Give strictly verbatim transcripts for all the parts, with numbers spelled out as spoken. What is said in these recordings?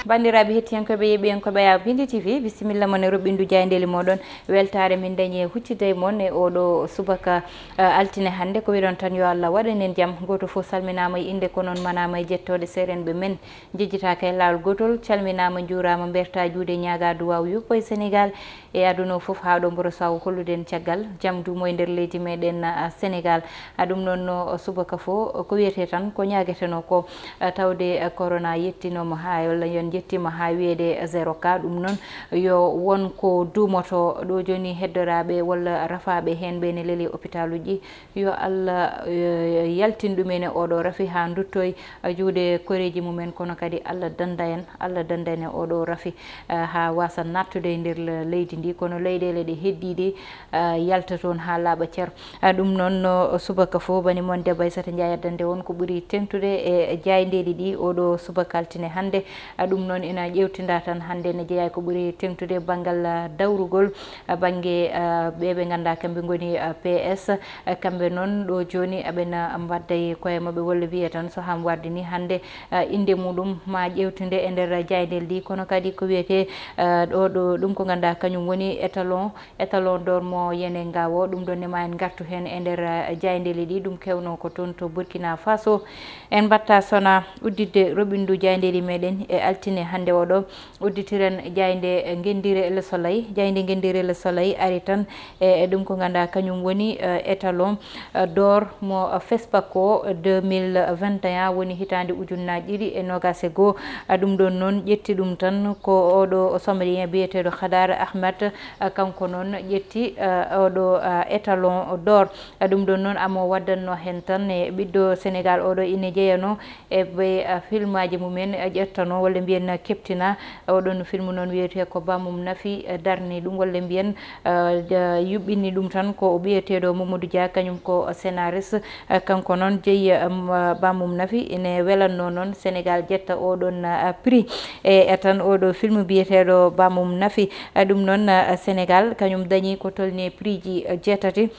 Banndiraaɓe hettiyankooɓe, yeeɓiyankooɓe Yaw Pindi T V, bisimilla mon e roɓɓindu jaayndeeli mooɗon. Weltaare min dañi e huccitde e mon e oɗo subaka, eh, altine hannde. Ko wiɗon tan, yo Allah waɗan en jam. Gooto fof salminaama e innde, ko noon manaama e jettooɗe. Seerenɓe men njejjitaaka e laawol gootol. Calminaama, njuuraama, mbertaa juuɗe, ñaagaa duwaaw yuppo e Senegaal e aduna o fof, haa ɗo mboɗo sawo hollude en caggal jam duumo e nder leydi meɗen, ah, Senegaal. Ah, ɗum noon, no subaka fof, ko wiyetee tan ko ñaagetenoo ko, ah, tawde, ah, corona yettinooma haa, walla yon njettiima haa wiyeede zéro cas. Ɗum noon, yo won ko duumoto ɗo jooni, heddoraaɓe walla rafaaɓe heen ɓe ne leli hôpitaluuji, yo Allah, eh, yaltin ɗum en e oɗo rafi haa nduttoy, eh, juuɗe koreeji mumen, kono kadi Allah dannda en, Allah dannda en e oɗo rafi, eh, haa waasa naattude e nder le-, leydi ndi. Kono leyɗeele ɗe heddiiɗe, eh, yalta toon haa laaɓa cer. Eh, ɗum noon, no subaka fof, bani mon debbo Aissata Ndiaye addande on ko ɓuri teŋtude e jaayndeeɗi ɗi oɗo subaka altine hannde. Eh, ɗum noon ina ƴeewtinda tan hannde, ne jeyaa ko ɓuri teŋtude banngal, eh, dawrugol, eh, bannge, eh, ɓe ɓe nganndaa kamɓe ngoni, eh, P S. Eh, kamɓe noon ɗo jooni aɓena mbaɗda e koye maɓɓe, walla wiyee tan so ham warde ni hannde, eh, innde muɗum ma ƴeewtinde e nder jaayndeeɗi ɗi. Kono kadi ko wiyetee, eh, ɗo, ɗo, ɗum ko nganndaa kañum woni étalon, étalon d'or mo Yenenga o. Ɗum ɗoon ne ma en ngartu heen e nder, eh, jaayndeeɗi ɗi. Ɗum kewnoo ko toon to Burkina Faso. En mbaɗta sona udditde roɓɓindu jaayndeeɗi meɗen e altine hannde oɗo. Udditiren jaaynde Ngenndire Le Soleil. Jaaynde Ngenndire Le Soleil ari tan e, e ɗum ko nganndaa kañum woni, eh, étalon, eh, d'or mo, eh, FESPACO deux mille vingt et un, woni hitaande ujunnaaji ɗiɗi e noogaas e goo. Ah, ɗum ɗoon noon ƴetti ɗum tan ko oɗo Somalien biyeteeɗo Khadar Ahmed, ah, kanko noon ƴetti, ah, oɗo, ah, étalon d'or. Ah, ɗum ɗoon noon amo waddanno heen tan e ɓiɗɗo Senegaal oɗo ine jeyanoo e ɓe, ah, filmaaji mumen, ah, ƴettanoo walla mbiyen, ah, keɓtina. Oɗon film noon wiyetee ko Bamum Nafi, ah, darni ɗum walla mbiyen, ah, da-, yuɓɓini ɗum tan ko o biyeteeɗo Mamadou Dia, kañum ko scénariste. Ah, kanko noon jeyi, ah, m-, ah, Bamum Nafi ine welanno noon Senegaal ƴetta oɗon, ah, prix. E, e tan oɗo film biyeteeɗo Bamum Nafi, ah, ɗum noon, ah, Senegaal kañum dañi ko tolni prix ji, ah, jeetati.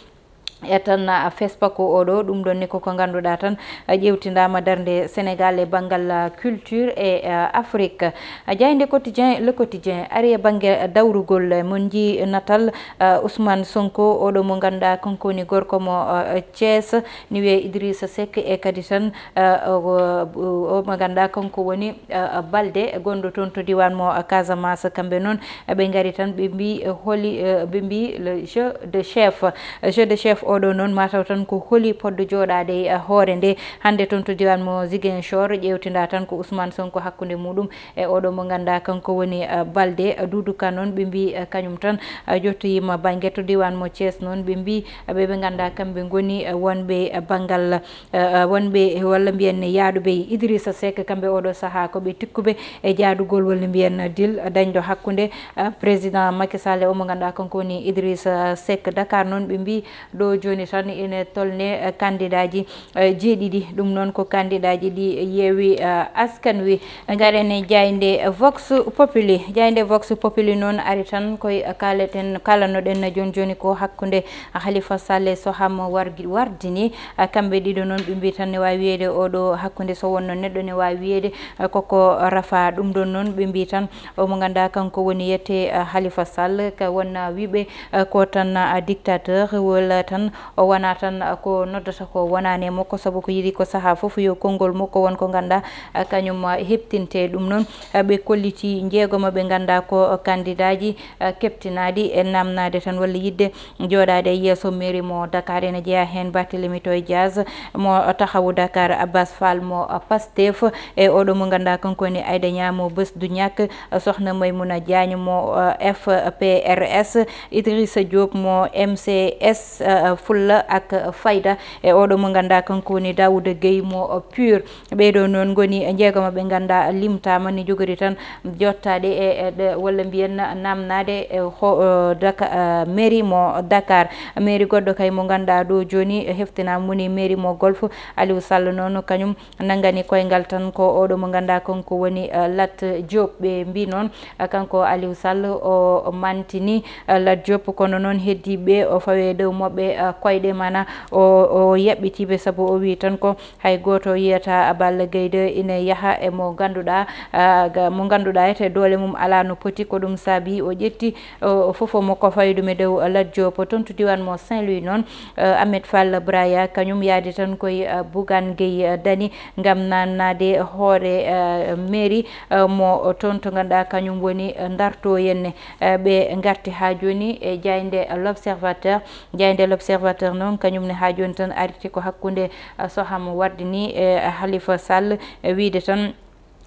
E tan, ah, FESPACO oɗo, ɗum ɗoon ne koko ngannduɗaa tan, ah, ƴeewtindaama darnde Senegaal e banngal, ah, culture e, ah, Afrique. Ah, jaaynde Quotidien, Le Quotidien, ari e bannge dawrugol, eh, mon njii natal, ah, Ousmane Sonko, oɗo mo ngannduɗaa kanko woni gorko mo, ah, Thiès, ni wiyee Idrissa Seck, e kadi tan, ah, o, o mo ngannduɗaa kanko woni, ah, Balde, gonɗo toon to diiwaan mo, ah, Casamance. Kamɓe noon, ɓe ngari tan, ɓe mbii, eh, holi, eh, ɓe mbii le jeu de chef. Jeu de chef oɗo noon, mataw tan ko holi poddo jooɗaade e hoore nde. Hannde toon to diiwaan mo Ziguinchor, ƴeewtinda tan ko Ousmane Sonko hakkunde muɗum e oɗo mo ngannduɗaa kanko woni, eh, Balde. Doudou Ka noon, ɓe mbii, eh, kañum tan, eh, jottoyiima bannge. To diiwaan mo Thiès noon, ɓe mbii, eh, ɓe ɓe ngannduɗaa kamɓe ngoni, eh, wonɓe, eh, banngal eh, eh, wonɓe walla mbiyen yaaduɓe e Idrissa Seck, kamɓe oɗo sahaa ko ɓe tikkuɓe e jaadugol walla mbiyen deal dañɗo hakkunde, eh, président Macky Sall e omo ngannduɗaa kanko woni Idrissa Seck. Dakar noon ɓe mbii ɗo jooni tan ine tolne, eh, kandidaaji, eh, jeeɗiɗi. Ɗum noon ko kandidaaji ɗi Yewwi, eh, Askan Wi. Ngaren e jaaynde Vox Populi. Jaaynde Vox Populi noon ari tan koye kaaleten, kaalanoɗen jooni jooni ko hakkunde Khalifa Sall e Soham Wargi-, Wardini. Ah, kamɓe ɗiɗo noon, ɓe mbii tan ne waawi wiyeede oɗo hakkunde, so wonno neɗɗo ne waawi wiyeede, ah, koko rafa. Ɗum ɗoon noon, ɓe mbii tan o mo ngannduɗaa kanko woni yette, ah, Khalifa Sall, ka wonna wiɓe, ah, ko tan, ah, dictateur, walla tan o wona tan, ah, ko noddata ko wonaani e makko, sabu ko yiɗi ko sahaa fof yo konngol makko won ko ngannduɗaa, ah, kañum, ah, heɓtinte. Ɗum noon, ah, ɓe kolliti njeegoma ɓe ngannduɗaa ko kandidaaji, ah, keɓtinaaɗi e naamnaade tan walla yiɗde jooɗaade e yeeso mairie mo Dakar. Ene jeyaa heen Barthélémy Toye Dias mo Taxawu Dakar, Abbas Fall mo Pastef, e oɗo mo ngannduɗaa kanko woni Aïda Niang mo Bës Du Ñakk, Sohna Maimouna Diagne mo F P R S, Idrissa Diop mo M C S, eh, Fulla ak Fayda, e oɗo mo ngannduɗaa kanko woni Daouda Gueye mo PUR. Ɓee ɗoo noon ngoni njeegoma ɓe ngannduɗaa limtaama, ne njogori tan jottaade e, e ɗe, walla mbiyen naamnaade e ho-, eh, Daka-, eh, mairie mo Dakar. Mairie goɗɗo kay mo ngannduɗaa ɗo jooni heftinaama woni mairie mo Golf. Aliou Sall noon kañum nanngani koyngal tan ko oɗo mo ngannduɗaa kanko woni, eh, Lat Diop. Ɓe mbii noon, eh, kanko Aliou Sall o, o mantini, eh, Lat Diop, kono noon heddiiɓe o fawe dow maɓɓe, eh, koyɗe mana o o yaɓɓitiiɓe, sabu o wii tan ko hay gooto yiyata Balla Gaye deux ina yaha e mo ngannduɗaa, ah, ga- mo ngannduɗaa ete doole mum alaa no poti. Ko ɗum saabi o ƴetti o fof o makko fawi ɗum e dow Lat Diop. Toon to diwan mo Saint Louis noon, eh, Ahmed Fall Braya kañum yaadi tan koye, eh, Bougane Gueye, eh, Dany ngam naannaade hoore, eh, mairie, eh, mo toon to ngannduɗaa kañum woni, eh, Ndarto Yenne. Eh, ɓe ngarti haa jooni e jaaynde L'Observateur. Jaaynde L'Observateur noon kañum ne haa jooni tan arti ko hakkunde, eh, Soham Wardini e Halifa Sall, eh, wiyde tan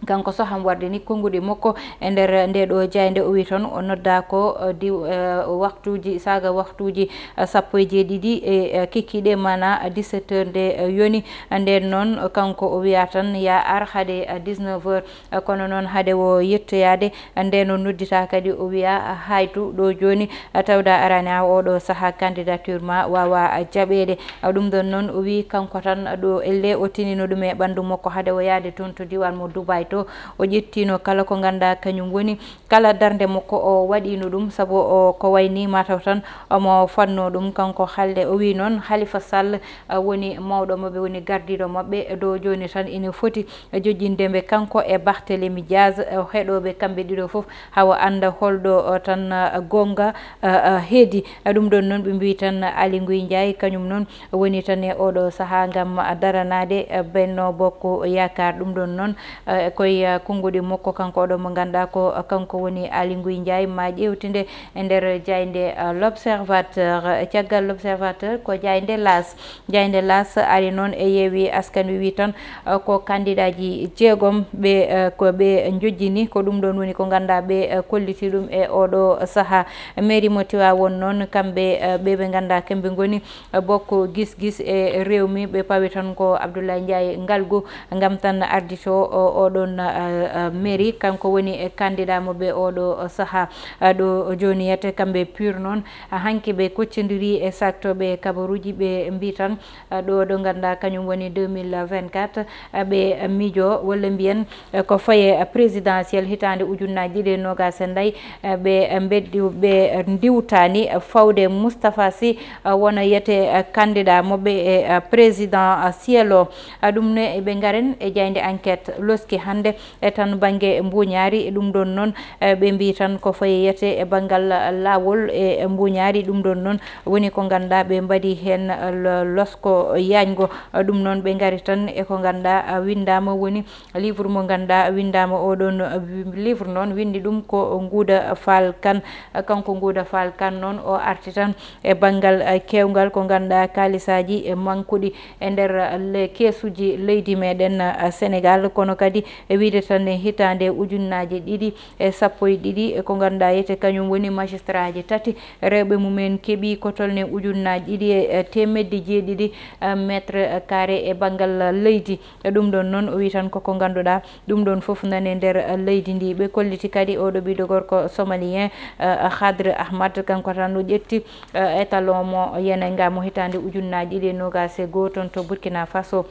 kanko Soham Wardini konnguɗi makko e nder nde ɗo jaaynde. O wi tan o nodda ko, eh, diw, eh, waktuuji, saaga waktuuji, eh, sappo e jeeɗiɗi e, eh, kikiiɗe, mana dix-sept heures nde, eh, yoni. Nden noon kanko o wiya tan ya ar hade, eh, dix-neuf heures, eh, kono noon hade o yettoyaade, nden o noddita kadi o wiya, eh, haytu ɗo jooni, eh, tawda arani ha oɗo saha candidature ma wawa, eh, jaɓeede. Ɗum ɗon noon o wi kanko tan ɗo elle o tinino ɗum e ɓanndu makko hade o yaade toon to diwan mo Dubai to. O ƴettino kala ko ngannduɗaa kañum woni kala darnde makko o waɗino ɗum, sabu o ko wayni mataw tan omo fanno ɗum kanko. Haalde o wi noon Halifa Sall, ah, woni mawɗo maɓɓe, woni gardiiɗo maɓɓe. Ɗo jooni tan ina foti jojjinde mbe kanko e Barthélémy Diaz, eh, heɗoɓe kamɓe ɗiɗo fof hawa annda holɗo, eh, tan, eh, gonga, eh, eh, heedi. Eh, ɗum ɗon noon ɓe mbi tan Aly Ngouille Ndiaye kañum noon woni tan e oɗo saha ngam daranaade, eh, Benno Bokk Yaakaar. Ɗum ɗon noon, eh, koye, eh, konnguɗi makko kanko oɗo mo ngannduɗaa ko, eh, kanko woni Aly Ngouille Ndiaye ma ƴeewtinde e nder jaaynde, eh, L'Observateur. Caggal L'Observateur ko jaaynde L'As. Jaaynde L'As ari noon e Yewwi Askan Wi wi tan, eh, ko kandidaaji jeegom ɓe, eh, ko ɓe njojjini, ko ɗum ɗon woni ko ngannduɗaa ɓe, eh, kolliti ɗum e oɗo saha. Mairie mo Tiwaawoon noon, kamɓe, eh, ɓe ɓe ngannduɗaa kamɓe ngoni, eh, bokko gis-gis e rewmi, ɓe pawi tan ko Abdoulaye Ndiaye Ngalgou ngam tan ardito o, oɗon, eh, eh, mairie, kanko woni e candidat mo ɓe oɗo saha. Eh, ɗo jooni yete kamɓe pur noon, eh, hanki ɓe koccondiri e saktoɓe kabaruji, ɓe mbi tan, eh, ɗo, ɗo ngannduɗaa kañum woni deux mille vingt-quatre, eh, ɓe miijo walla mbiyen, eh, ko faye, eh, présidentiel hitaande ujunnaaji ɗiɗi e noogaas e nayi, eh, ɓe, eh, mbeddi, ɓe ndiwtaani, eh, fawde Moustapha Sy, eh, wona yete, eh, candidat mo ɓe e, eh, président, eh, cielo. Eh, ɗum ne ɓe ngaren e jaaynde Enquête loski hannde e tan bannge mbuñaari. Ɗum ɗon noon, eh, ɓe mbi tan ko faye yete e banngal, eh, laawol e, eh, mbuñaari. Ɗum ɗon noon woni ko ngannduɗaa ɓe mbaɗi heen, eh, lo-, losko yaajngo. Eh, ɗum noon ɓe ngari tan e ko ngannduɗaa, eh, winndaama woni livre mo ngannduɗaa winndaama oɗon, eh, wi-, livre noon winndi ɗum ko Nguuda Faal Kan. Eh, kanko Nguuda Faal Kan noon o arti tan e banngal, eh, keewngal ko ngannduɗaa kaalisaaji e mankuɗi e nder, eh, le-, keesuuji leydi meɗen, eh, Senegaal, kono kadi e wiyde tan e hitaande ujunnaaji ɗiɗi e sappo e ɗiɗi, e ko ngannduɗaa yete kañum woni magistraaji tati, rewɓe mumen keɓi ko tolni ujunnaaji ɗiɗi e, eh, teemedde jeeɗiɗi, eh, mètre carré e banngal leydi. E ɗum ɗon noon o wi tan koko ngannduɗaa ɗum ɗon fof nani e nder, eh, leydi ndi. Ɓe kolliti kadi oɗo ɓiɗo gorko somalien, eh, Khadr Ahmad, kanko tan o ƴetti, eh, étalon mo yenayga mo hitaande ujunnaaji ɗiɗi e noogaas e goo toon to Burkina Faso.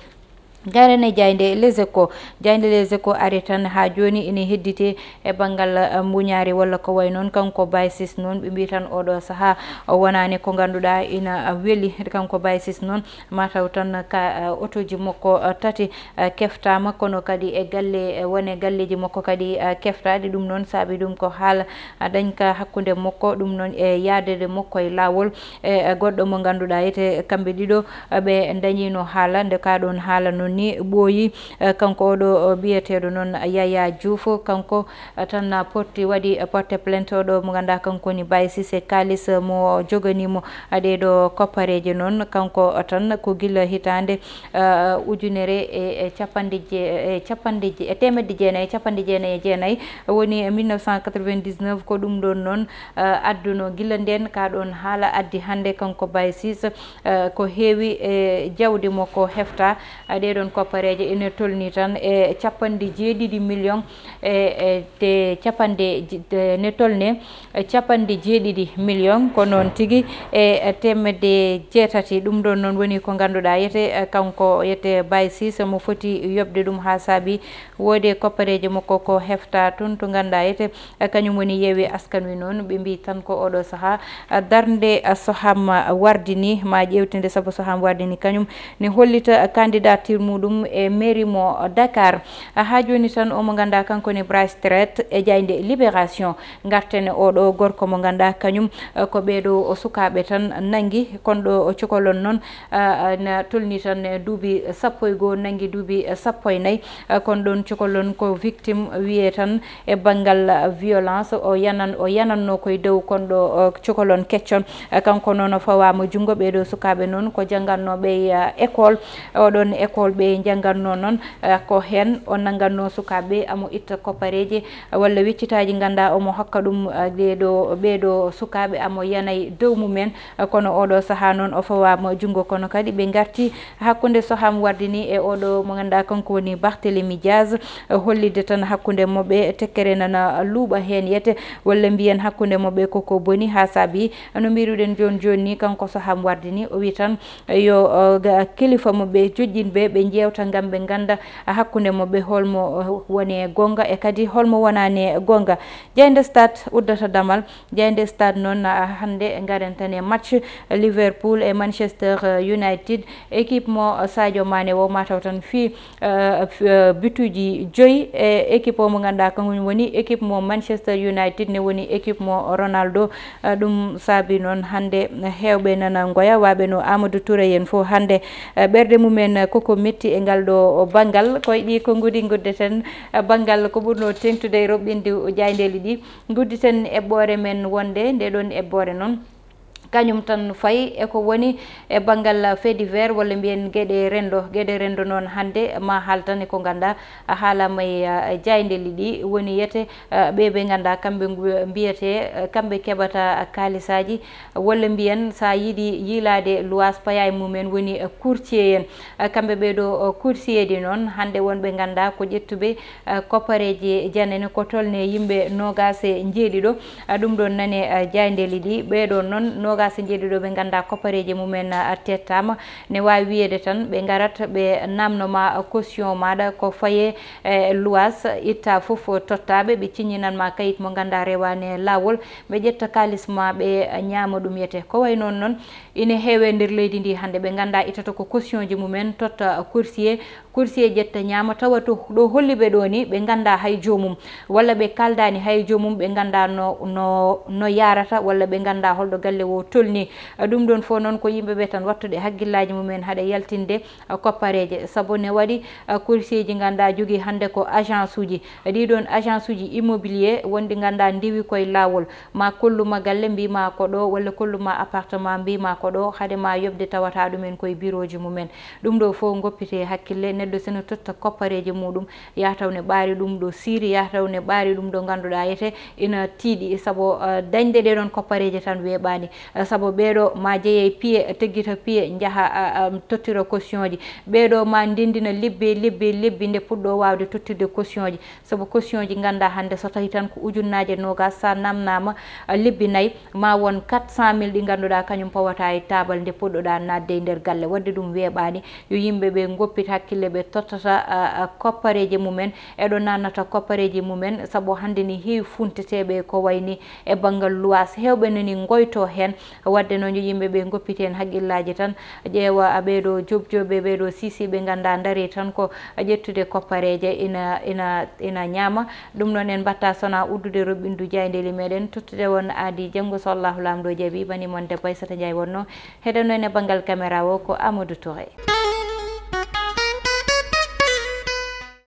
Garen e jaaynde Les Échos. Jaaynde Les Échos ari tan haa jooni ene hedditi e banngal, eh, mbuñaari walla ko way noon. Kanko Baye Ciss noon, ɓe mbi tan oɗo saha o wonaani ko ngannduɗaa ina, eh, weli. Kanko Baye Ciss noon, mataw tan ka, eh, otoji makko, eh, tati, eh, keftaama, kono kadi e galle, eh, wone galleji makko kadi, eh, keftaaɗi. Ɗum noon saabi ɗum ko haala, eh, dañka hakkunde makko, ɗum noon e yaadede makko e laawol, e, eh, goɗɗo mo ngannduɗaa yete kamɓe ɗiɗo, eh, ɓe dañino haala, nde ka ɗon haala noon ni ɓooyi. Eh, kanko oɗo, o biyeteeɗo noon Yaya Diouf, kanko, eh, tan potti waɗi, eh, porte plainte oɗo mo ngannduɗaa kanko woni Baye Ciss e kaalis mo joganimo, eh, ɗeɗo koppareje noon. Kanko, eh, tan ko gila hitaande, eh, ujunere e, e capanɗe je-, e capanɗe je-, e teemedde jeenayi e capanɗe jeenayi e jeenayi woni mille neuf cent quatre-vingt-dix-neuf. Ko ɗum ɗon noon, eh, adduno gila nden ka ɗon haala addi hannde kanko Baye Ciss, eh, ko heewi e jawdi makko hefta, eh, ɗeɗo Ɗon koppareeje ene tolni tan e capanɗe jeeɗiɗi million e, e te capanɗe je- te ne tolne e capanɗe jeeɗiɗi million, ko noon tigi e temedde jeetati. Ɗum ɗon noon woni ko ngannduɗaa yete, e, kanko yete Baye Cissé mo foti yoɓde ɗum haa saabi woodi e koppareeje makko ko hefta toon to ngannduɗaa yete, e, kañum woni Yewwi Askan Wi. Noon ɓe mbii tan ko oɗo sahaa, e, darnde, e, Soham Wardini ma ƴeewtinde, sabu Soham Wardini kañum ne hollita candidature muɗum e mairie mo Dakar. Haa jooni tan omo ngannduɗaa kanko ne Brice Traite e jaaynde Libération. Ngarten e oɗo gorko mo ngannduɗaa kañum, eh, ko ɓeeɗo o sukaaɓe tan nanngi, kono ɗo o cukalon noon, eh, na tolni tan e duuɓi sappo e goo, nanngi duuɓi sappo e nayi. Eh, kono ɗon cukalon ko victime wiyee tan e banngal, eh, violence, o yanan, o yananno koye dow, kono ɗo, eh, cukalon keccon. Eh, kanko noon o fawaama junngo. Ɓeeɗo sukaaɓe noon ko janngannooɓe, eh, école. Oɗon école ɓe njannganno noon, eh, ko heen o nannganno sukaaɓe amo itta koppareeje, eh, walla weccitaaji ngannduɗaa omo hokka ɗum, eh, ɗeeɗo, ɓeeɗo sukaaɓe amo yanay dow mumen. Eh, kono oɗo sahaa noon o fawaama junngo, kono kadi ɓe ngarti hakkunde Soham Wardini e oɗo mo ngannduɗaa kanko woni Barthélémy Diaz, eh, hollitde tan hakkunde maɓɓe tekkere nana luuɓa heen yete, walla mbiyen hakkunde maɓɓe koko boni haa saabi no mbiruɗen jooni jooni ni, kanko Soham Wardini o wi tan yo, uh, ga- kilifa maɓɓe joƴƴin ɓe, ɓe njeewta ngam ɓe ngannda hakkunde maɓɓe holmo, uh, woni e goonga e kadi holmo wonaani e goonga. Jaaynde Stade uddata damal. Jaaynde Stade noon, uh, hannde ngaren tan e match Liverpool e Manchester, uh, United. Équipe mo Sadio Mané o mataw tan fii, uh, f- uh, bituuji joyi e équipe o mo ngannduɗaa kañum woni équipe mo Manchester United, ne woni équipe mo Ronaldo. Eh, ɗum saabi noon hannde heewɓe nana ngoya, waaɓe no Amadou Touré en fof hannde, eh, ɓerɗe mumen, eh, koko metti e ngal ɗo banngal. Koye ɗi konnguɗi nguddeten, eh, banngal ko ɓurno teeŋtude e roɓɓindu jaayndeeli ɗi. Ngudditen eɓɓoore men wonde nde ɗon eɓɓoore noon kañum tan fayi e ko woni e banngal fait divers walla mbiyen geɗe renndo. Geɗe renndo noon hannde ma haal tan e ko ngannduɗaa a haalaama e, eh, jaayndeeli ɗi woni yete Eh, ɓe ɓe ngannduɗaa kamɓe ngu- mbiyetee, eh, kamɓe keɓata kaalisaaji, walla mbiyen so a yiɗi yiilaade luwaas payaye mumen woni, eh, courtier en. Eh, kamɓe ɓeeɗo, eh, courtier ji noon hannde wonɓe ngannduɗaa ko ƴettuɓe, eh, koppareeje janane ko tolne yimɓe noogaas e njeeɗiɗo. Eh, ɗum ɗoon nane, eh, jaayndeeli ɗi ɓeeɗo noon noogaas e njeeɗiɗo ɓe ngannduɗaa koppareeje mumen, eh, tettaama. Ne waawi wiyeede tan ɓe ngarat ɓe naamno ma caution maaɗa ko faye e luwaas, itta fof tottaaɓe, ɓe ciññinan ma kayit mo ngannduɗaa rewaani e laawol, ɓe ƴetta kaalis ma ɓe ñaama ɗum yete. Ko wayi noon noon ine heewe nder leydi ndi hannde ɓe ngannduɗaa ittata ko caution ji mumen totta courtier, courtier ƴetta ñaama tawa to ɗo holli ɓe ɗo ni ɓe ngannduɗaa hay joomum walla ɓe kaaldaani hay joomum, ɓe ngannduɗaa no, no, no yaarata walla ɓe ngannduɗaa holɗo galle o tolni. Ɗum ɗoon fof noon ko yimɓe ɓe tan wattude hakkillaaji mumen haɗa yaltinde, eh, koppareeje. Sabu ne waɗi, eh, courtier ji ngannduɗaa jogii hannde ko agence uji. Ɗii ɗoon agence uji immobilier wonɗi ngannduɗaa ndiwi koye laawol. Ma kollu ma galle mbii ma ko ɗo walla kollu ma appartement mbii ma ko ɗo, hade ma yoɓde tawata ɗumen koye birooji mumen. Ɗum ɗo fof ngoppite hakkille neɗɗo seno totta koppareeje muɗum, yataw ne ɓaari ɗum ɗo siiri, yataw ne ɓaari ɗum ɗo ngannduɗaa yete ina tiiɗi. Sabu, eh, dañde ɗe ɗoon koppareeje tan weeɓaani. Eh, sabu ɓeeɗo ma jeyey piye, teggita piye, njaha, a, a, tottira caution ji. Ɓeeɗo ma ndenndina lebbi, lebbi, lebbi nde puɗɗo waawde tottirde caution ji. Sabu caution ji ngannduɗaa hannde so tawi tan ko ujunnaaje noogaas, sa naamnaama, a, lebbi nayi, ma won quatre cent mille ɗi ngannduɗaa kañum pawata e taabal nde puɗɗoɗaa naatde e nder galle. Waɗde ɗum weeɓaani, yo yimɓe ɓe ngoppit hakkille ɓe tottata, a, a, koppareeje mumen, e ɗo naatnata koppareeje mumen, sabu hannde ni heewi funteteeɓe ko wayni e banngal luwaas. Heewɓe nani ngoyto heen. Waɗde noon yo yimɓe ɓe ngoppit heen hakkillaaji tan, ƴeewa ɓeeɗo joɓjoɓe, ɓeeɗo siisiiɓe ngannduɗaa ndari tan ko ƴettude koppareeje ina, ina, ina ñaama. Ɗum noon en mbaɗta sona uddude roɓɓindu jaayndeeli meɗen, tottude won aadi janngo so Allahu Laamɗo jaɓi, bani mon debbo Aissata Ndiaye wonno. Heɗen noon e banngal caméra o ko Amadou Touré.